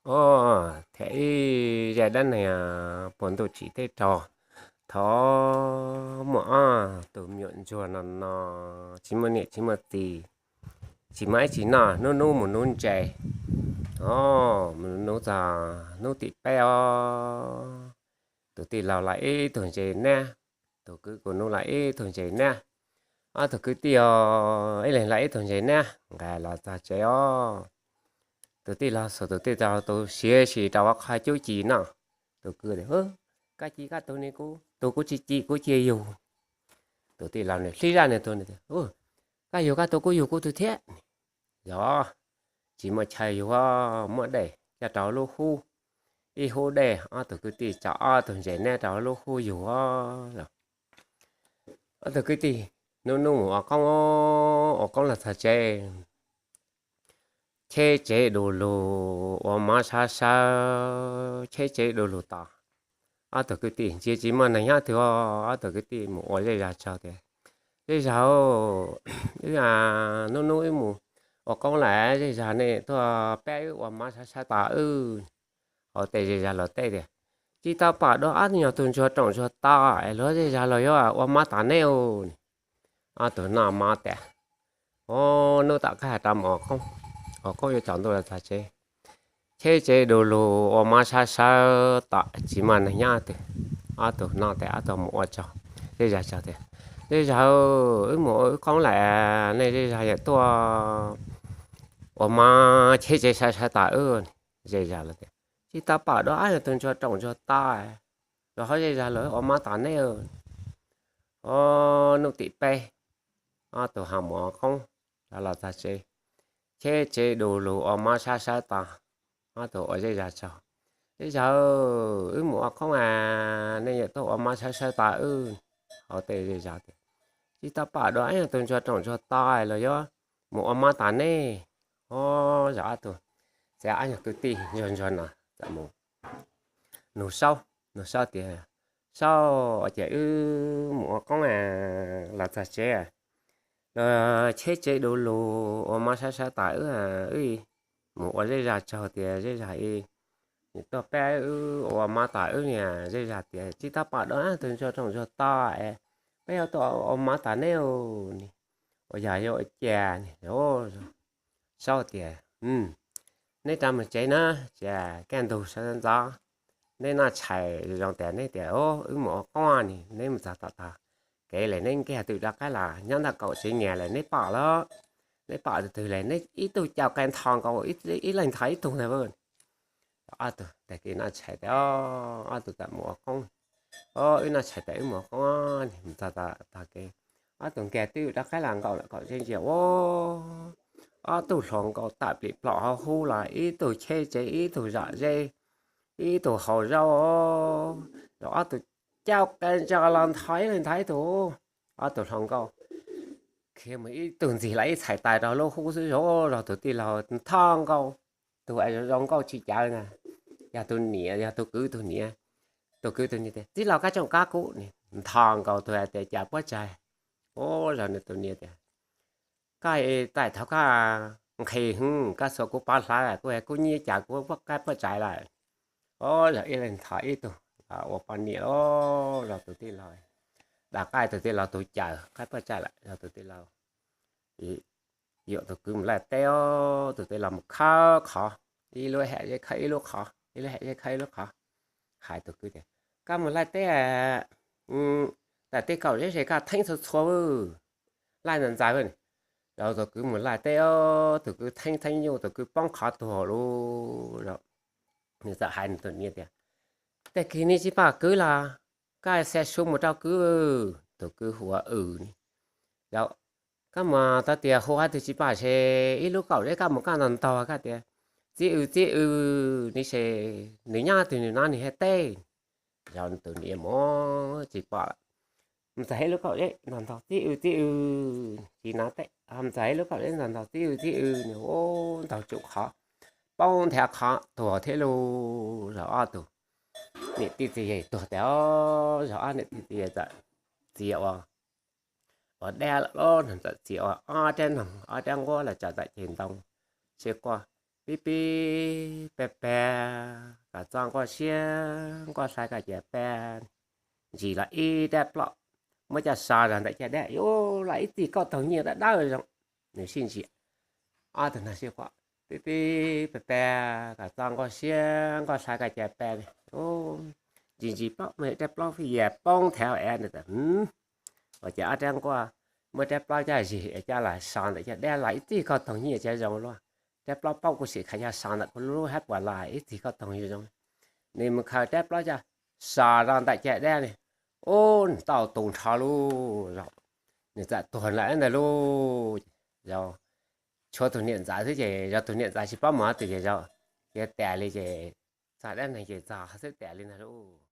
Os, thiab ib zaj dab neeg puag ntuj tsim teb raug. Thaum muaj ob tug me nyuam ntsuag no no, tsis muaj niam tsis muaj txiv, tsis muaj ib tsis noj, hnub hnub mus nuv ntses. Os, mus nuv txog hnub tim peb os, tus tij laug lawv ib tug ntses nab, tus kwv kuj nuv lawv ib tug ntses nab. Ob tug kwv tij os, ib leeg lawv ib tug ntses nab nqa los txog tsev os. Tus tij laug xuas tus tij laug tus siav sim rau qhov cub ci noj. Tus kwv tias, koj ci koj tus ne, kuv tus kuv tsis ci, kuv cia yug. Tus tij laug nws hlib zaj nws tus nws tias, koj yug koj tus kuv yug kuv tus thiab. Yog tsis muaj chaw yug, muaj dej coj rau lub hub, ib hub dej, ob tug kwv tij tso ob tug ntses nab rau lub hub yug os. Ob tug kwv tij hnub hnub mus ua qoob, ua qoob los txog tsev, cheb tsev du lug, ua mov sab sawb, cheb tsev du lug tos. Ob tug kwv tij ntsia tsis muaj neeg nyob twg, ob tug kwv tij mus ua zej zog tsaug tias, zej zog, wb hnub hnub wb mus ua qoob lawm, zej zog nej tuaj pab wb ua mov sab sawb tos wb. Hauv tej zej zog los teb tias, tsis tau pom dua ob tug nyuag tug ntsuag rooj ntsuag tog es luag zej zog los yuav ua mov tos neb os. Ob tug noj mov tas, hnub tom qab rov mus ua qoob, ua qoob yuav tsaus ntuj los txog tsev, cheb tsev du lug, ua mov sab sawb tos tsis muaj neeg nyob twg. Ob tug noj tas ob tug mus ua tsaug, zej zog tsaug tias, zej zog, wb mus ua wb qoob lawm, nej zej zog yam tuaj ua mov cheb tsev sab sawb tos wb. Zej zog los tias, tsis tau pom dua ob tug nyuag tug ntsuag rooj ntsuag tog los hauv zej zog los ua mov tos neb os. Hnub tim peb, ob tug ho mus ua qoob, los los txog tsev, cheb tsev du lug, ua mov sab sawb tos, ob tug ua zej zog tsaug, zej zog, wb mus ua qoob, nej yam tuaj ua mov sab sawb tos wb. Hauv tej zej zog tias, tsis tau pom dua ob tug nyuag tug ntsuag rooj ntsuag tog los yuav mus ua mov tos neb. Os, zog ob tug, txawm ob nyuag kwv tij ntsuag ntsuag no txawm mus nug saub, nug saub tias, saub, ua cas wb mus ua qoob los txog tsev, los cheb tsev du lug, ua mov sab sawb tos wb, wb mus ua zej zog tsaug tias zej zog tuaj pab wb ua mov tos wb niam, zej zog tias tsis tau pom dua ob tug nyuag tug ntsuag rooj ntsuag tog es peb yuav tuaj ua mov tos neb os. Ua yog yuav ua cas? Saub tias, neb rov mus tsev na, tsis kaj ntug sawv ntxov neb noj tshais zoo tias neb tias wb mus ua qoob ni, neb mus txog tom tog kev lawm neb nkiag twm rov qab los nyob ntawm kaum tsev nyias lawm neb pom lawm, neb pom tus twg lawm neb ib tug coj qe ntho nkaus, ib leeg ntho ib tug ntag. Ob tug tag kis noj tshais tas, ob tug txawm mus ua qoob. Os, wb noj tshais tas wb mus ua qoob, mus txog tog kev, ob tug nkiag twm rov qab los nkaum lawm kaum tsev nyias, ua ob tug hluas nkauj tawm plim plom hauv hub los, ib tug cheb tsev, ib tug zom zeb, ib tug hau zaub, los ob tug coj qe ntso los ntho ib leeg ntho ib tug. Ob tug hluas nkauj khiav mus ib tug ntxig los ib txhais tais rau lub hub xwb, zog zog tus tij laug ntho nkaus, tus zoo nkauj tsis caw na, yog tus niam, yog tus kwv tus niam. Tus kwv tus niam tias, tij laug koj tsoom kab kub ni, ntho nkaus tus hais tias cas puab tsaig. Ua zog nws tus niam tias, koj taim thaum koj nqhis hwv koj xuas kuv pov hlawv, kuv kub nyiab cas kuv puab qab puab tsaig lawm. Ua zog ib leeg ntho ib tug ua poj niam, zog tus tij laug, dav qaib tus tij laug tus caws qab puab tsaig lawm, zog tus tij laug yuam tus kwv mus laij teb, tus tij laug mus khawb qhov, ib lub ham zeb khawb ib lub qhov, ib lub ham zeb khawb ib lub qhov. Hais tus kwv tias, koj mus laij teb, tawm tej kaum zeb es koj theeb txhua txhua, laij ntxaws ntxaws. Rau tus kwv mus laij teb, tus kwv theeb theeb nyuj, tus kwv poob qhov tuag lawm. Nws txawm hais nws tus niam tias, tag kis nej tsis pom kwv los koj xa su mus rau kwv. Tus kwv hu ua Ws ni. Koj mus tau tias hu hais tias tsis pom ces ib lub kaum zeb koj mus koj ntaus ntaus koj tias, txiv Ws, txiv Ws ni, ces nws nyob twg nws no nws thiaj teb. Yog tus niam mus tsis pom, mus txog ib lub kaum zeb ntaus ntaus, txiv Ws, txiv Ws, tsis no teb. Mus txog ib lub kaum zeb ntaus ntaus, txiv Ws, txiv Ws, nws ua ntaus tsum qhov, poob nthab qhov tuag thiab lauj. Zog ob tug niam tij txiv yawg tuag tas, zog ob niam tij txiv yawg txawm txia ua, ua dab lawm, txawm txia ua ob rab noog ob rab nquab los tso tam ceg ntoo, txia quaj, pib pib peg peg kom txog nkuaj siab nkuaj hlais kom ces peg ntsis los ib rab plaub, muab coj so rau ntawm caj dab, los ib txij kauj toog nyiaj dawb dawb zoo. Nws sib ntsia, ob tug no sib qhov, pib pib peg peg kom txog nkuaj siab nkuaj hlais kom ces peg ntsis ntsis plaub, muaj rab plaub fij ya poob thev ev na. Ua ces ob rab nkuaj, muab rab plaub coj zig coj los so ntawm caj dab los ib txij kauj toog nyiaj cov zoo luaj. Rab plaub paub kuv sim khaws coj so ntawm kuv lub hab puas los ib txij kauj toog zoo. Nws mus khaws rab plaub coj so rau ntawm caj dab ne, ub, nws tau tu nrho lub zos, nws txawm tuag lawm ntag lauj. Yog tshuav tus niam ntxawm xwb ces yog tus niam ntxawm tsis paub mus twg ces yog, ces tas li ces txog dab neeg ces txog xwb tas li ntag lauj.